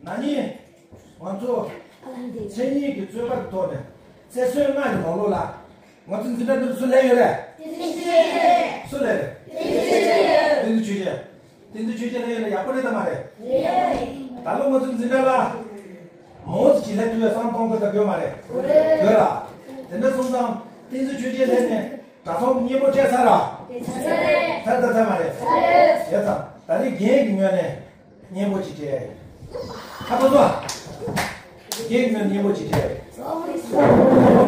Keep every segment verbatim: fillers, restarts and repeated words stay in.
ན་ནིང་ང་ཚོ་མཚན་ཉིད་ཀྱི་རྩོད་པ་གི་ཐོག་ནས་རྩེར་སོན་ལྔ་ཡི་ནང་ལོགས་ལ་ང་ཚོ་འཛིན་གྲྭ་འདི་སུ་ལས་ཡོད་རེད། སུ་ལས་རེད། བསྟན་འཛིན་ཆོས་རྒྱན། བསྟན་འཛིན་ཆོས་རྒྱན་ལས་ཡོད་ན་ཡག་པོ་རེད་དམ་མ་རེད། ད་ལོ་ང་ཚོ་འཛིན་གྲྭ་ལ་མང་ཙམ་ཅིག་སླེབས་ཐུབ་པའི་བསམ་གཏོང་དགོས་དང་དགོས་མ་རེད། དགོས་ར། དེ་འདྲ་སོང་ཙང་བསྟན་འཛིན་ཆོས་རྒྱན་སླེབས་ནས་དྲ་ཐོག་གི་སྙན་པོ་སྤྲད་ཚར་ར། ཚར་ད་ཚར་མ་རེད། ཡོད་ཙང་ད་རེས་རྒན་གྱི་ངོས་ནས་སྙན་པོ་ཅིག་སྤྲད་ཡ་ཡིན། ཧ་གོ་སོང་ཨ། རྒན་གྱི་ངོས་ནས་སྙན་པོ་ཅིག་སྤྲད་ཡ་ཡིན།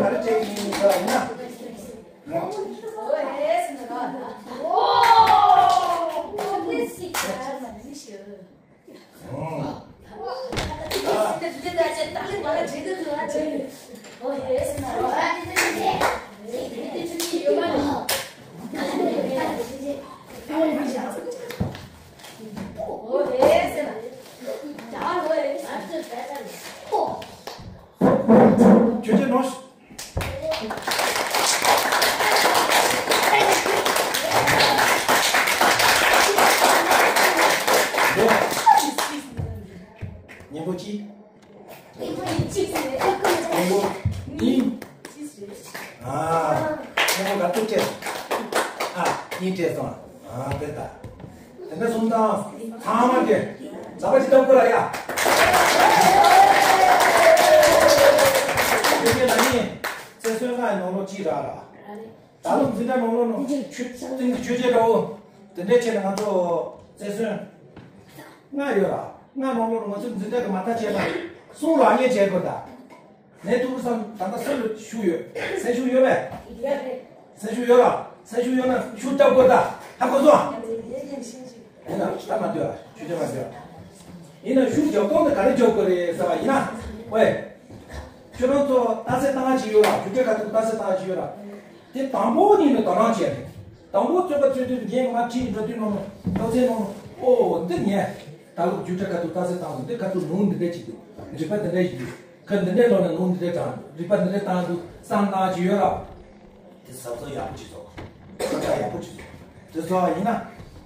ག་རེ་སྤྲད་ཀྱི་ཡིན་ཟེར་བ་ཡིན་ན། ཆོས་རྒྱལ་ནོར། སྙན་པོ་གཅིག་སྙན་པོ་གཉིས། ཨ། སྙན་པོ་ག་ཚོད་སྤྲད། ཨ། གཉིས་སྤྲད་སོང་། ཨ། དེ་ལྟ། དེ་འདྲ་སོང་ཙང་ཚང་མ་གིས་ཟབ་པ་ཅིག་བཏབ་དགོས་ར་ཡ། དེ་འདྲ་ན་ནིང་རྩེར་སོན་ལྔ་ཡི་ནང་ལོགས་གཅིག་རག་ར། ད་ལོ་འཛིན་གྲྭ་ནང་ལོགས་ནང་ཆོས་སྟེང་གི་ཆོས་རྒྱལ་འདྲ་བོ། དེ་འདྲའི་ཆེད་ལ་ང་ཚོ་རྩེར་སོན་ལྔ་ཡོད་ར། ལྔ་ནང་ལོགས་ང་ཚོ་འཛིན་གྲྭ་གི་མ་མཐའ་བྱས་ན་གསུམ་རག་ངེས་བྱས་དགོས་ད། ནས་ཐུག་བསམ་ད་ལྟ་སུ་ལ་ཤུགས་ཡོད། སེམས་ཤུགས་ཡོད་པས། སེམས་ཤུགས་ཡོད་ར། སེམས་ཤུགས་ཡོད་ན་ཤུགས་རྒྱབ་དགོས་ད། ཧ་གོ་སོང་། ཡིན་ན་ད་མ་འདོད་ཨ། ཤུགས་རྒྱབ་མ་འདོད་ཨ། ཡིན་ན་ཤུགས་རྒྱབ་སྟངས་དེ་ག་རེ་རྒྱབ་དགོས་རེད་ཟེར་བ་ཡིན་ན། ཝེ། ཁྱོད་རང་ཚོ་རྟགས་གསལ་བཏང་ཡ་ཅིག་ཡོད་ར། རྒྱུགས་སྤྲོད་ཁ་ཐུག་རྟགས་གསལ་བཏང་ཡ་ཅིག་ཡོད་ར། དེ་དང་པོ་ཉིད་ནས་དོ་སྣང་བྱས་རེད། དང་པོ་རྩོད་པ་རྩོད་དུས་རྒན་གྱིས་མར་ཁྲིད་འགྲོ་དུས་ནང་ནང་སློབ་ཚན་ནང་ནང་ཨོ་འདི་ངས་ད་ལོ་རྒྱུགས་སྤྲོད་ཁ་ཐུག་རྟགས་གསལ་བཏང་འདུག་འདི་ཁ་ཐུག་ལུང་འདི་འདྲ་ཅིག་འདུག་རིག་པ་འདི་འདྲ་ཞིག་འདུག་ཁ་འདི་འདྲའི་ལོག་ནས་ལུང་འདི་འདྲ་དྲངས་རིག་པ་འདི་འདྲ་བཏང་འདུག་བསམ་བཏང་ཅིག་ཡོད་ར། དེ་གཟབ་གཟབ་ཡག་པོ་ཅིག་བཟོ། གཟབ་གཟབ་ཡག་པོ་ཅིག་བཟོ། དེ་བཟོ་བ་ཡིན་ན།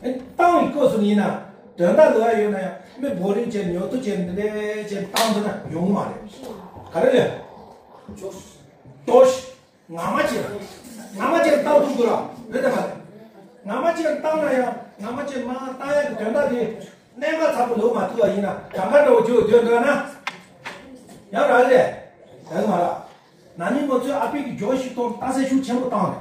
ཨེ་བཏང་བའི་སྐབས་སུ་ཡིན་ན། དོན་དག་ལོས་ཡ་ཡོད་ན་ཡང་མི་བོ་རིང་བྱས་ཉོ་ཐུབ་བྱས་འདི་འདྲའི་བྱས་བཏང་འདུག་ན་ཡོང་གི་མ་རེད། ག་རེ་རེད། ཅོ། ཏོ་ཤི། ངར་མ་བྱས། ངར་མ་བྱས་བཏང་ཐུབ་དགོས་ར། རེད་དམ་མ་རེད། ངར་མ་བྱས་བཏང་ན་ཡང་ངར་མ་བྱས་མར་བཏང་ཡག་གི་དོན་དག་དེ། གནད་འགག་ཚ་པོ་ལོག་མ་ཐུབ་པ་ཡིན་ན་གྲངས་ཀ་འདྲ་བོ་བརྗོད་བརྗོད་འདོད་ན། ཡང་རག་གི་རེད། རག་གི་མ་རེད། ན་ནིང་ང་ཚོའི་ཨ་ཕས་ཀྱི་རྒྱུགས་ཤིག་གཏོང་རྟགས་གསལ་ཤུགས་ཆེན་པོ་བཏང་རེད།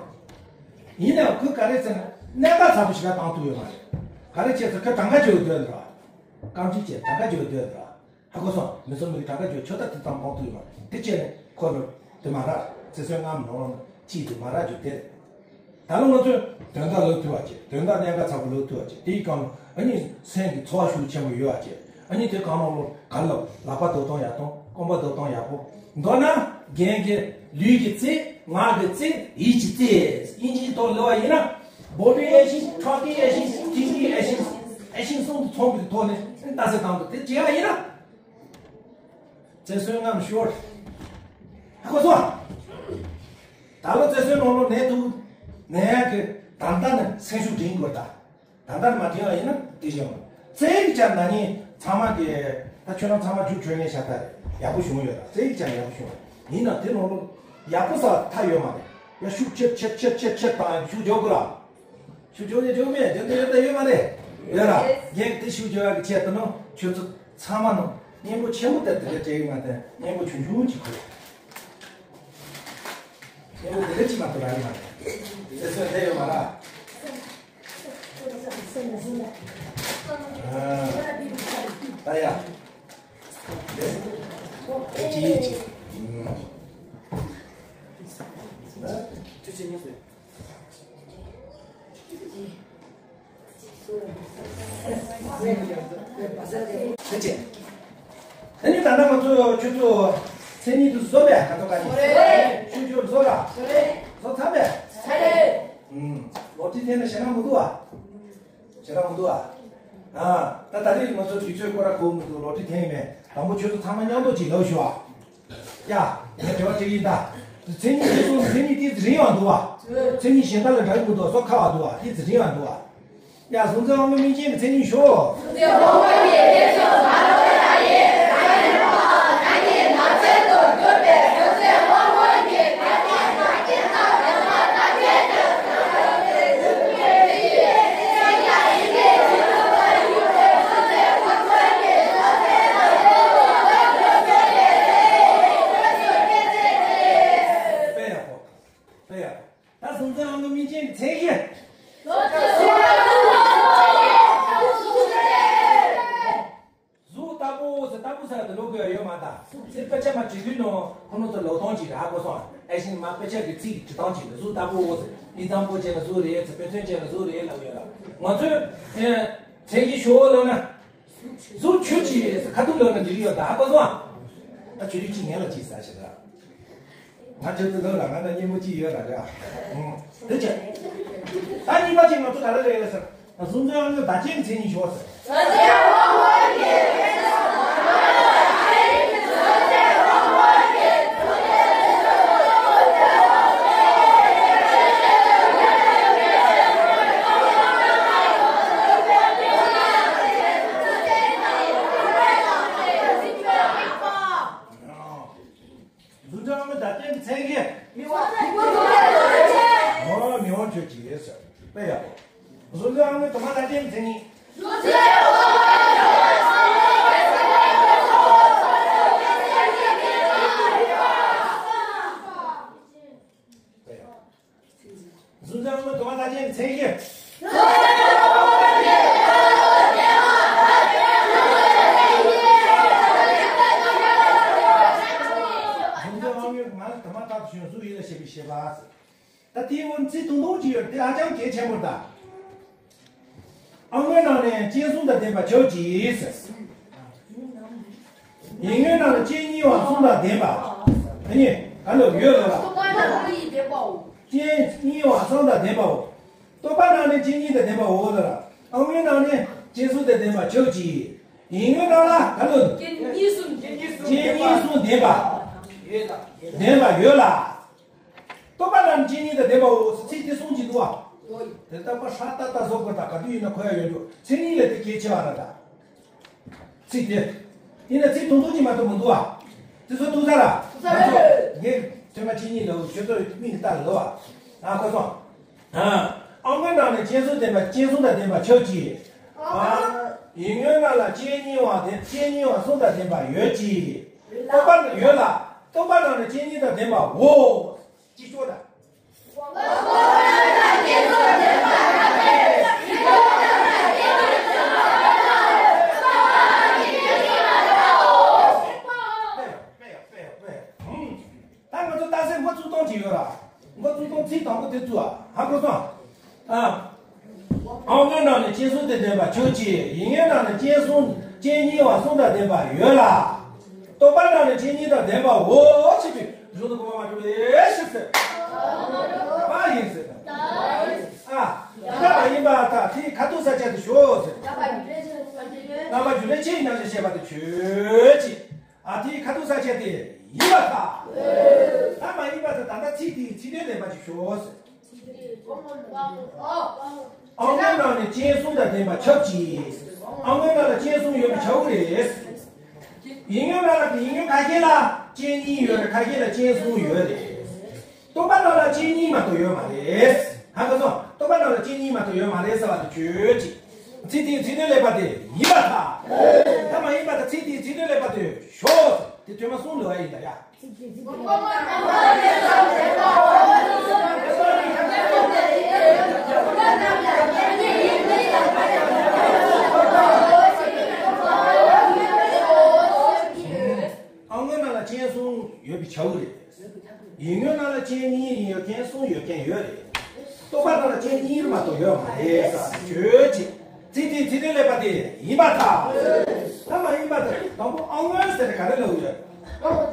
ཡིན་ནའང་ཁོས་ག་རེ་ཟེར་ན་གནད་འགག་ཚ་པོ་ཞིག་ལ་བཏང་ཐུབ་ཡོད་མ་རེད། ག་རེ་བྱས་ཚེ་ཁོས་གྲངས་ཀ་བརྗོད་འདོད་འདུག་ར། རྐང་གཅིག་བྱས་གྲངས་ཀ་བརྗོད་འདོད་འདུག་ར། ཧ་གོ་སོང་། མི་ཚོ་མི་གི་གྲངས་ཀ་བརྗོད་ཆོག་ད་དེ་ཙམ་གཏོང་ཐུབ་ཡོད་མ་རེད། དེ་བྱས་ནས་ཁོ་ལ་དེ་མ་རག་རྩེར་སོན་ལྔའི་ནང་ལོགས་ནས་གཅིག་དེ་མ་རག་རྒྱུ་དེ་རེད། ད་ལོ་ང་ཚོས་དོན་དག་ལོག་ཐུབ་པ་བྱེད། དོན་དག་གནད་འགག་ཚ་པོ་ལོག་ཐུབ་པ་བྱེད། དེའི་སྒང་ལ་ཨ་ནི་སེམས་ཀྱི་ཚོར་བ་ཤུགས་ཆེན་པོ་ཡོད་པ་བྱེད། ཨ་ནི་དེ་སྒང་ལ་ལོ་ག་ལ་ལག་པ་འདོགས་སྟངས་ཡག་གཏོང་། རྐང་པ་འདོགས་སྟངས་ཡག་པོ། མདོར་ན་རྒན་གྱི་ལུས་ཀྱི་རྩལ། ངག་གི་རྩལ། ཡིད་ཀྱི་རྩལ། དབྱིན་ཇིའི་ཐོག་ལབ་པ་ཡིན་ན། Body action, talking action, thinking action, action གསུམ་དུ་ཚང་བའི་ཐོག་ནས་རྟགས་གསལ་བཏང་འདུག་དེ་བྱེད་ཡག་ཡིན་ན། རྩེར་སོན་ལྔ་ནས་ཤོར། ཧ་གོ་སོང་ཨ། ད་ལོ་རྩེར་སོན་ནང་ལོགས་ནས་ཐུག་ནས་ཡག་གི་ད་ལྟ་ནས་སེམས་ཤུགས་སྒྲིང་དགོས་ད། ད་ལྟ་ནས་མ་སྒྲིང་བ་ཡིན་ན་དེ་བཞིན་རྩེ་ཡིག་ཅན་ན་ནིང་ཚང་མ་གི་ད་ཁྱོད་རང་ཚང་མ་རྒྱུགས་འཕྲོད་ངེས་ཤ་སྟག་རེད། ཡག་པོ་བྱུང་ཡོད་ར། རྩེ་ཡིག་ཅན་ཡག་པོ་བྱུང་བ་ཡིན་ན་དེ་ནང་ལོགས་ཡག་པོ་ས་མཐའ་ཡོད་མ་རེད། ཡ་ཤུགས་ཆེར་ཆེར་ཆེར་ཆེར་ཆེར་བཏང་ཡ་ཤུགས་རྒྱག་དགོས་ར། ཤུགས་རྒྱག་ནས་རྒྱག་མེད་རྒྱག་འདོད་ཡོད་ད་ཡོད་མ་རེད། ཡོད་ར། རྒན་གྱིས་དེ་ཤུགས་རྒྱག་ཡག་གི་ཆེད་དུ་ནང་ཁྱོད་ཚོ་ཚང་མ་ནང་སྙན་པོ་ཆེན་པོ་དེ་དེ་འདྲ་སྤྲད་ཀྱི་མ་དེ་སྙན་པོ་ཆུང་ཆུང་ཅིག་གོ། སྙན་པོ་དེ་འདྲ་ཅིག་མ་གཏོགས་རག་གི་མ་རེད། དེ་ཚོ་དེ་ཡོད་མ་ར། ཨ། ད་ཡ། དེ་ཅི་ཡིན་ཅི། ཨ། དེ་ཅི་ཉོས་སོང་། དེ་ཅི། ཨ་ནི་ད་ལྟ་ང་ཚོ་ཁྱོད་ཚོ་མཚན་ཉིད་དུ་བཟོ་བས་ག་ཚོད་ག་ནི། ཤུགས་རྒྱབ་བཟོ་ར། བཟོ་ཚར་བས། ཨུམ། ལོ་ཊི་འཐེན་ན་ཞེད་སྣང་མི་འདུག་བ། ཞེད་སྣང་མི་འདུག་བ། ཨ། ད་ད་རེས་ང་ཚོ་དུས་ཚོད་སྐོར་ར་གོ་མི་འདུག་ལོ་ཊི་འཐེན་ཡིན་མེད། དང་པོ་ཁྱོད་ཚོ་ཚང་མ་མཉམ་དུ་ཅིག་ལབ་ཞུ་བ། ཡ། ངས་དྲི་བ་དྲིས་ཡིན་ད། མཚན་ཉིད་དེ་ཚོ་མཚན་ཉིད་དེ་ཚོ་རིང་བ་འདུག་བ། མཚན་ཉིད་གཞན་དག་ལ་འདྲ་གི་མི་འདུག་སོ་ཁ་བ་འདུག་བ། དེ་ཚོ་རིང་བ་འདུག་བ། ཡ། གཟུགས་འཛིན་དབང་པོ་སྨིན་ཅན་གྱི་མཚན་ཉིད་ཤོག་ཨོ་ཟེར་ལྟ་བུ་ཟེར་དེ་ལོ་དགོས་ཡ་ཡོད་མ་ད། ཚིག་དཔེ་ཆ་མ་བྲིས་དུས་ནང་ཁོ་ནོ་ཚོ་ལོ་ཐོང་ཅིག་རེད་ཧ་གོ་སོང་། ཨེ་ཤིང་མ་དཔེ་ཆ་གི་ཚིག་གི་བྲིས་སྟངས་ཅིག་རེད། གཟུགས་ལྟ་བུ་ཨོ་ཟེར་ཨི་ཙམ་པོ་ཅན་ལ་གཟུགས་རེད་ཟེར་དཔེ་མཚོན་ཅན་ལ་གཟུགས་རེད་ལབ་ཡོད་ལ། ང་ཚོས་མཚན་གཞི་ཞོ་ལབ་ན། གཟུགས་ཆོས་ཅན་ཟེར་ཁ་ཐུག་ལབ་ན་འགྲིག་གི་ཡོད་ད་ཧ་གོ་སོང་ཨ། ད་ཆོས་རིག་ཅིག་ངན་ལ་ཅིག་ཟ་ཞེ་ད། ང་ཁྱོད་ཚོ་ལོ་ལ་ང་དང་སྙན་མོ་གཅིག་ཡོད་ར་རེད་ཨ། དེ་བྱས། ད་གཉིས་པ་ཅིག་ང་ཚོ་ག་རེ་རེད་ཟེར། གཟུགས་འཛིན་དབང་མངོན་བདག་རྐྱེན་གྱི་མཚན་ཉིད་ཞོག་ཟེར། གཟུགས་འཛིན་དབང་མངོན་བདག་རྐྱེན་གྱི་མཚན་གཞི། མིག་དབང་། ཨོ་མིག་དབང་ཆོས་ཅན་ཟེར། དཔེ་ཡག་པོ། གཟུགས་འཛིན་དབང་མངོན་དུ་མ་བདག་རྐྱེན་གྱི་མཚན་ཉིད། དཔེ་ཡག་པོ། གཟུགས་འཛིན་དབང་མངོན་དུ་མ་བདག་རྐྱེན་གྱི་མཚན་གཞི། གཟུགས་འཛིན་དབང་མངོན་ང་དུ་མ་བདག་ཏུ་བྱུང་གཟུགས་ཡིད་ལ་བྱེད་པའི་ཤེས་པ། ད་དེའི་འོག་ཚིག་ཐུང་ཐུང་ཅིག་ཡོད་དེ་ཧ་ཅང་གལ་ཆེན་པོ་རེད་ད། དབང་མངོན་རྣམས་ནི་རྐྱེན་གསུམ་དང་ལྡན་པ་ཁྱབ་ཀྱི། ཡིད་མངོན་རྣམས་ནི་རྐྱེན་གཉིས་པ་གསུམ་དང་ལྡན་པ། དེ་ནི་ག་ལ་ཡོད་ལ། རྐྱེན་གཉིས་པ་གསུམ་དང་ལྡན་པའོ། རྟོག་པ་རྣམས་ནི་རྐྱེན་གཉིས་དང་ལྡན་པའོ་ལ། དབང་མངོན་རྣམས་ནི་རྐྱེན་གསུམ་དང་ལྡན་པ་ཁྱབ་ཀྱི། ཡིད་མངོན་རྣམས་ལ་ག་ལ། རྐྱེན་གཉིས་གསུམ་ལྡན་པ། ལྡན་པ་ཡོད་ལ། རྟོག་པ་རྣམས་རྐྱེན་གཉིས་དང་ལྡན་པའོ། ཚིག་དེ་གསུངས་ཀྱི་འདུག་བ། དེ་ལྟ་བུ་ཧྲ་ཏ་ཏ་བཟོ་དགོས་ད་ག་དུས་ཡིན་ན་གོ་ཡ་ཡོད་འགྲོ། མཚན་ཉིད་ལ་དེ་གལ་ཆེ་བ་རེད་ད། ཚིག་དེ། ཡིན་ན་ཚིག་ཐུང་ཐུང་ཅིག་མ་གཏོགས་མི་འདུག་བ། དེ་ཚོ་ཐུག་ས་ར། ཐུག་ས་རེད། ངས་ཚོད་མ་ཅི་ཉིད་ལ་ཁྱོད་ཚོ་མིག་ལྟ་ལ་བ། ཨ་ཁོ་སོང་། ཨ། དབང་མངོན་རྣམས་ནི་རྐྱེན་གསུམ་ལྡན་པ་རྐྱེན་གསུམ་དང་ལྡན་པ་ཁྱབ་ཀྱི། ཨ། ཡིད་མངོན་རྣམས་ལ་རྐྱེན་གཉིས་པ་ལྡན་རྐྱེན་གཉིས་པ་གསུམ་དང་ལྡན་པ་ཡོད་ཀྱི། རྟོག་པ་ཡོད་ལ། རྟོག་པ་རྣམས་ནི་རྐྱེན་གཉིས་དང་ལྡན་པའོ། ཅི་ལྕོགས་དང་། ད་ང་ཚོ་རྟགས་གསལ་འགོ་བཙུགས་སྟངས་ཅིག་ཡོད་ར། འགོ་བཙུགས་སྟངས་ཚིག་དང་པོ་དེ་བཙུགས་ཨ། ཧ་གོ་སོང་། ཨ། དབང་མངོན་རྣམས་ནི་རྐྱེན་གསུམ་དང་ལྡན་པ་ཁྱབ་ཀྱི། ཡིད་མངོན་རྣམས་ནི་རྐྱེན་གསུམ་རྐྱེན་གཉིས་པ་གསུམ་དང་ལྡན་པ་ཡོད་ལ། རྟོག་པ་རྣམས་ནི་རྐྱེན་གཉིས་དང་ལྡན་པའོ། ཆེ་བའི་གཞུང་དུ་གོ་བ་མ་གྲུབ་པའི་ཕྱིར་ཟེར། པ་ཡིན་ཟེར། ཨ། ད་མ་ཡིན་པར་ཐལ། དེའི་ཁ་ཐུག་ས་ཆ་དེ་ཞོག་ཟེར། རྣམ་པ་རྒྱུ་འབྲས་ཕྱིའི་རྣམ་གཞག་བཤད་པ་དེ་ཆོས་ཅན། ཨ། དེའི་ཁ་ཐུག་ས་ཆ་དེ་ཡིན་པར་ཐལ། ད་མ་ཡིན་པར་ཐལ། ད་ལྟ་ཚིག་དེའི་ཚིག་དོན་ལེན་པ་ཅིག་ཞོག་ཟེར། དབང་མངོན་རྣམས་ནི་རྐྱེན་གསུམ་དང་ལྡན་པ་ཁྱབ་ཀྱི། དབང་མངོན་རྣམས་ལ་རྐྱེན་གསུམ་ཡོད་པས་ཁྱབ་ཀྱི་རེད། ཡིད་མངོན་རྣམས་ལ་ཡིད་མངོན་ཁ་ཤས་ལ་རྐྱེན་གཉིས་ཡོད་རེད། ཁ་ཤས་ལ་རྐྱེན་གསུམ་ཡོད་རེད། རྟོག་པ་རྣམས་ལ་རྐྱེན་གཉིས་མ་གཏོགས་ཡོད་མ་རེད། ཧ་གོ་སོང་། རྟོག་པ་རྣམས་ལ་རྐྱེན་གཉིས་མ་གཏོགས་ཡོད་མ་རེད་ཟེར་བ་དེ་ཆོས་ཅན། ཚིག་དེའི་ཚིག་དོན་ལེན་པ་དེ་ཡིན་པར་ཐལ། ད་མ་ཡིན་པར་ཐལ། ཚིག་དེའི་ཚིག་དོན་ལེན་པ་དེ་ཞོག་དེ་དོན་མ་གསུམ་ལོ་ཡ་ཡིན་ད་ཡ། དབང་མངོན་རྣམས་ལ་རྐྱེན་གསུམ་ཡོད་པས་ཁྱབ་ཀྱི་རེད། ཡིད་མངོན་རྣམས་ལ་རྐྱེན་གཉིས་ཡོད་མཁན་གསུམ་ཡོད་མཁན་ཡོད་རེད། རྟོག་པ་རྣམས་ལ་རྐྱེན་གཉིས་མ་གཏོགས་ཡོད་མ་རེད་ཟེར་བ་ཆོས་ཅན། ཚིག་དེའི་ཚིག་དོན་ལེན་པ་དེ་ཡིན་པར་ཐལ། ད་མ་ཡིན་པར་ཐལ། དང་པོ་དབང་མངོན་ཟེར་ནས་ག་རེ་ལབ་ཡོད། དབང་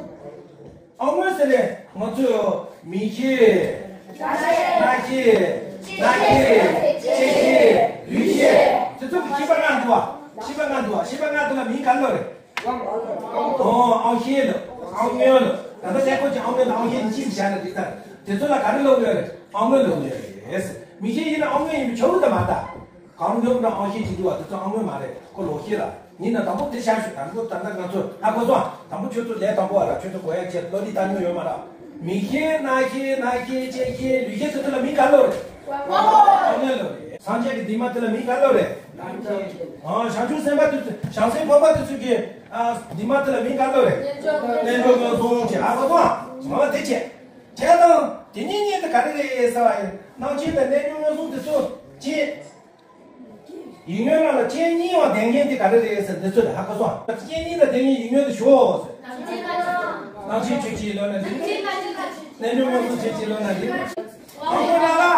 མངོན་ཟེར་ནས་ང་ཚོས་མིག་ཤེས། རྣ་ཤེས། སྣ་ཤེས། ལྕེ་ཤེས། ལུས་ཤེས། དེ་ཚོ་གི་ཤེས་པ་ལྔ་འདུག་བ། ཤེས་པ་ལྔ་འདུག་བ། ཤེས་པ་ལྔ་དེ་ལ་མིང་ག་རེ་ལབ་རེད། ཨོ། དབང་ཤེས་ལ། དབང་མངོན་ལ། ད་ལྟ་ཀླད་ཀོར་གྱི་དབང་མངོན་དང་དབང་ཤེས་གཉིས་ཕྱིས་བཞག་ན་འགྲིག་ས་རེད། དེ་ཚོ་ལ་ག་རེ་ལབ་ཡོད་རེད། དབང་མངོན་ལབ་ཡོད་རེད། མིག་ཤེས་ཡིན་ན་དབང་མངོན་ཡིན་པའི་ཆ་བོ་ད་མ་ད། གང་མགྱོགས་དང་དབང་ཤེས་ཀྱི་འདུག་བ། དེ་ཚོ་དབང་མངོན་མ་རེད། ཁོ་ལོག་ཤེས་ལ། ཡིན་ན་དང་པོ་དེ་བཞག་ཞུ། ད་ཚོ་ད་ལྟ་ང་ཚོ་ཧ་གོ་སོང་། དང་པོ་ཁྱོད་ཚོ་ལས་དང་པོ་བ་ལ་ཁྱོད་ཚོ་གོ་ཡ་ཆེད་བློ་ལི་ད་ཉོ་ཡོད་མ་རེད། མིག་ཤེས། རྣ་ཤེས། སྣ་ཤེས། ལྕེ་ཤེས། ལུས་ཤེས་དེ་ཚོ་ལ་མིང་ག་ལབ་རེད། དབང་མངོན་ལབ་རེད། སངས་རྒྱས་ཀྱི་དྲི་མ་དེ་ལ་མིང་ག་ལབ་རེད། ཨ། བྱང་ཆུབ་སེམས་དཔའ་དེ་ཚོ། བྱང་སེམས་འཕགས་པ་དེ་ཚོ་གི། ཨ། དྲི་མ་དེ་ལ་མིང་ག་ལབ་རེད། རྣལ་འབྱོར་མངོན་སུམ་ཅེས། ཨ། གོ་སོང་། ང་བ་དེ་བྱས། བྱས་ཙང་དེ་གཉིས་གཉིས་དེ་ག་རེ་རེད་ཟེར་བ་ཡིན། སྣང་མཆེད་དང་རྣལ་འབྱོར་མངོན་སུམ་དེ་ཚོ་གཅིག་ཡིག་ངོའི་ནང་ལ་རྐྱེན་གཉིས་པ་ལྡན་མཁན་དེ་ག་རེ་རེད་ཟེར། འདི་ཚོ་ལ་ཧ་གོ་སོང་། རྐྱེན་གཉིས་དང་ལྡན་མཁན་ཡིག་ངོ་དེ་ཞོག་ཟེར། ནང་ཆོས་ཆོས་ཅན་ལབ་ན་འགྲིག་རེད། རྣལ་འབྱོར་མངོན་སུམ་ཆོས་ཅན་ལབ་ན་འགྲིག་རེད། ཨང་དངོས་ནང་ལ།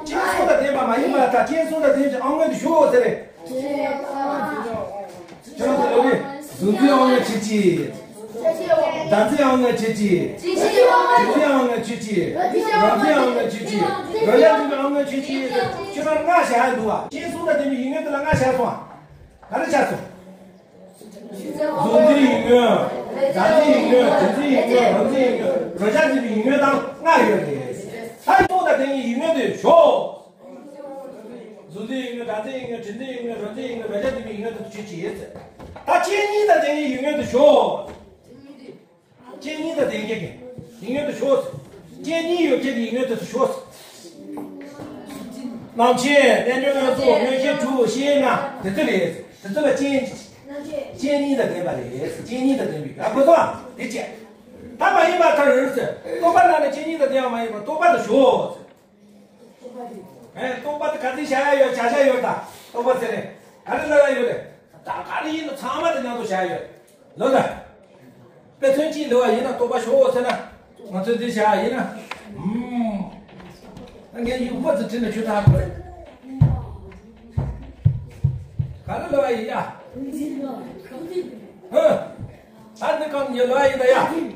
རྐྱེན་གསུམ་དང་ལྡན་པ་མ་ཡིན་པར་ཐལ། རྐྱེན་གསུམ་དང་ལྡན་ཅིང་ཨང་དངོས་དེ་ཞོག་ཟེར་རེད། ཁྱེད་རང་ཚོ་ལབ་རེད། གཟུགས་འཛིན་ཨང་དངོས་ཆོས་ཅན། སྒྲ་འཛིན་ཨང་དངོས་ཆོས་ཅན། དྲི་འཛིན་ཨང་དངོས་ཆོས་ཅན། རོ་འཛིན་ཨང་དངོས་ཆོས་ཅན། རོ་བརྒྱ་འཛིན་པའི་ཨང་དངོས་ཆོས་ཅན། ཁྱོད་རང་ལྔ་བཞག་ཡ་འདུག་བ། རྐྱེན་གསུམ་དང་ལྡན་པའི་ཡིག་ངོ་དེ་ལ་ལྔ་བཞག་སོང་། ག་རེ་ཆགས་སོང་། གཟུགས་འཛིན་ཡིག་ངོ་། སྒྲ་འཛིན་ཡིག་ངོ་། དྲི་འཛིན་ཡིག་ངོ་། རོ་འཛིན་ཡིག་ངོ་། རོ་བརྒྱ་འཛིན་པའི་ཡིག་ངོ་དང་ལྔ་ཡོད་རེད། ད་རྐྱེན་གསུམ་དང་ལྡན་པའི་ཡིག་ངོ་དེ་ཞོག་གཟུགས་འཛིན་ཡིག་ངོ་། སྒྲ་འཛིན་ཡིག་ངོ་། དྲི་འཛིན་ཡིག་ངོ། རོ་འཛིན་ཡིག་ངོ། རོ་བརྒྱ་འཛིན་པའི་ཡིག་ངོ་དེ་ཆོས་ཅན་ཡིན་ཟེར། ད་རྐྱེན་གཉིས་དང་ལྡན་པའི་ཡིག་ངོ་དེ་ཞོག་རྐྱེན་གཉིས་དང་ལྡན་མཁན་གྱི་ཡིག་ངོ་དེ་ཞོག་རྐྱེན་གཉིས་ཡོད་མཁན་གྱི་ཡིག་ངོ་དེ་ཞོག་རྣམ་མཁྱེན། རྣལ་འབྱོར་མངོན་སུམ། མངོན་ཤེས་དྲུག་ཤེས་ལྔ་དེ་ཚོ་རེད། དེ་ཚོ་ལ་རྐྱེན། རྐྱེན་གཉིས་དང་ལྡན་པ་རེད། རྐྱེན་གཉིས་དང་ལྡན་པའི་ཡིག་ངོ་དེ་བྱས། ད་མ་ཡིན་པར་ཐལ་ཟེར། རྟོག་པ་ནང་ནས་རྐྱེན་གཉིས་དང་ལྡན་པ་མ་ཡིན་པར་རྟོག་པ་དེ་ཞོག་ཨེ། རྟོག་པ་དེ་ག་ཚོད་བཞག་ཡ་ཡོད། བྱ་བྱ་ཡོད་ད། རྟོག་པ་ཟེར་ནས་ག་རེ་ལབ་ཡ་ཡོད་རེད། ད་ག་རེ་ཡིན་ན་ཚང་མ་དེ་ནང་དུ་བཞག་ཡ་ཡོད། ལོ་ད། དཔེ་མཚོན་གཅིག་འདི་བ་ཡིན་ན། རྟོག་པ་ཞོག་ཟེར་ན། ང་ཚོས་འདི་བཞག་ཡིན་ན། ཨུམ། ད་ངས་ཡུག་པ་ཚོ་བྲིས་ནས་ཆུ་ཐག་པ་རེད། ག་རེ་ལབ་ཡ་ཡིན་ཡ། ཧུ། ད་འདི་གང་ཉེ་ལོ་ཡིན་ད་ཡ།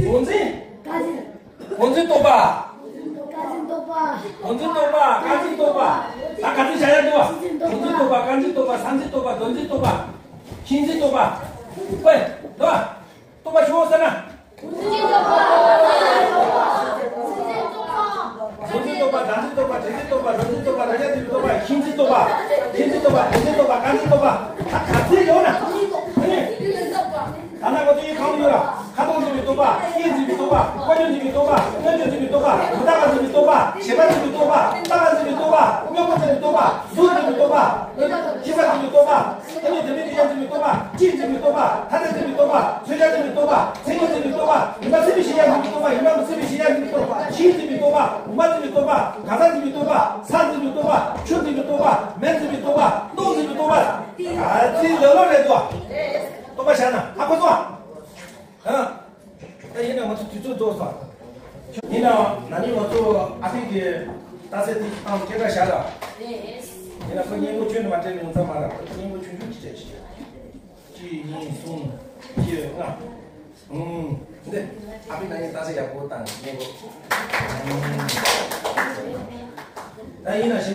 བདག་འཛིན། བདག་འཛིན་རྟོག་པ། བདག་འཛིན་རྟོག་པ། བདག་འཛིན་རྟོག་པ། བདག་འཛིན་རྟོག་པ། ད་ག་ཚོད་བྱ་ཡ་འདུག་བ། བདག་འཛིན་རྟོག་པ། བདག་འཛིན་རྟོག་པ། བདག་འཛིན་རྟོག་པ། བདག་འཛིན་རྟོག་པ། བདག་འཛིན་རྟོག་པ། བདག་འཛིན་རྟོག་པ། ཤེས་འཛིན་རྟོག་པ། ཝེ། འདུག་བ། རྟོག་པ་ཞོག་ཟེར་ན། གཟུགས་འཛིན་རྟོག་པ། བདག་འཛིན་རྟོག་པ། བདག་འཛིན་རྟོག་པ། དྲི་འཛིན་རྟོག་པ། རོ་འཛིན་རྟོག་པ། རོ་བརྒྱ་འཛིན་པའི་རྟོག་པ། ཤེས་འཛིན་རྟོག་པ། ཤེས་འཛིན་རྟོག་པ། དྲི་འཛིན་རྟོག་པ། བཀར་འཛིན་རྟོག་པ། ད་ག་ཚོད་ཡོད་ན། ཨ་ནི། ད་ནང་གོ་དུས་གང་ཡོད་ལ། ཁ་དོག་འཛིན་པའི་རྟོག་པ། སྐད་འཛིན་པའི་རྟོག་པ། ཀོ་ཆོད་འཛིན་པའི་རྟོག་པ། སྣོད་བཅུད་འཛིན་པའི་རྟོག་པ། མུ་ཏ་ག་འཛིན་པའི་རྟོག་པ། བྱེད་པ་འཛིན་པའི་རྟོག་པ། ལྟ་བ་འཛིན་པའི་རྟོག་པ། དངོས་པོ་འཛིན་པའི་རྟོག་པ། གཟུགས་འཛིན་པའི་རྟོག་པ། ཤེས་པ་འཛིན་པའི་རྟོག་པ། ཨ་ནི་དེ་མིན་དེ་ཡང་འཛིན་པའི་རྟོག་པ། སྤྱི་འཛིན་པའི་རྟོག་པ། ཐ་དད་འཛིན་པའི་རྟོག་པ། མཚོན་བྱ་འཛིན་པའི་རྟོག་པ། མཚན་ཉིད་འཛིན་པའི་རྟོག་པ། ཡུལ་མ་ཟིན་པའི་གཞལ་ཡས་འཛིན་པའི་རྟོག་པ། ཡུལ་མ་མི་ཟིན་པའི་གཞལ་ཡས་འཛིན་པའི་རྟོག་པ། གཞི་འཛིན་པའི་རྟོག་པ། བུམ་པ་འཛིན་པའི་རྟོག་པ། གང་ཟག་འཛིན་པའི་རྟོག་པ། ས་འཛིན་པའི་རྟོག་པ། ཆུ་འཛིན་པའི་རྟོག་པ། མེ་འཛིན་པའི་རྟོག་པ། རླུང་འཛིན་པའི་རྟོག་པ། ཨ་ཙི་ལོ་ལོ་རེད་དོ། རྟོག་པ་བཞག་ན་ཧ་གོ་སོང་། ཨ། ད་ཡིན་ན་ང་ཚོ་དུས་ཚོད་རྫོགས་སོང་། ཡིན་ནའང་ན་ནིང་ང་ཚོ་ཨ་ཕི་གི་རྟགས་གསལ་དེ་བཏང་སྐད་གྲགས་བཞག་ལ། ཡིན་ན་ཁོ་སྙན་པོ་ཁྱོན་ནས་མ་སྤྲད་ནས་ངོ་ཚ་མ་ར། ཁོ་སྙན་པོ་ཆུང་ཆུང་ཅིག་སྤྲད་ཤིག་གཅིག་གཉིས་གསུམ་བཞི་ལྔ། ཨུམ། འདི་ཨ་ཕི་ན་ནིང་རྟགས་གསལ་ཡག་པོ་བཏང་སྙན་པོ། ཨུམ། ད་ཡིན་ན་གཞན།